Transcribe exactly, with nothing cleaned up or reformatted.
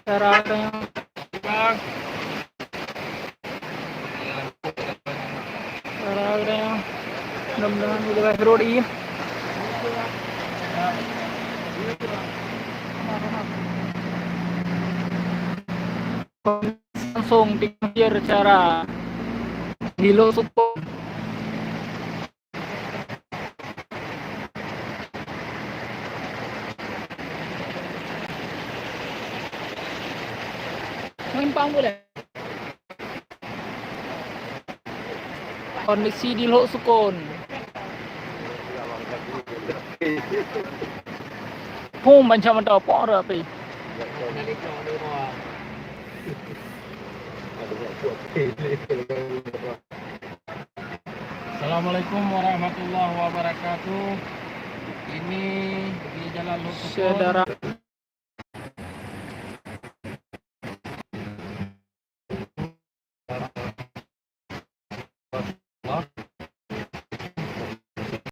Cara yang Mudah-mudahan udah berakhir. Langsung diusir cara di Lhoksukon. Simpang boleh. Kondisi di Lhoksukon. Hum, banca mata apa ada api? Assalamualaikum warahmatullahi wabarakatuh. Ini di Jalan Lhoksukon. Saudara.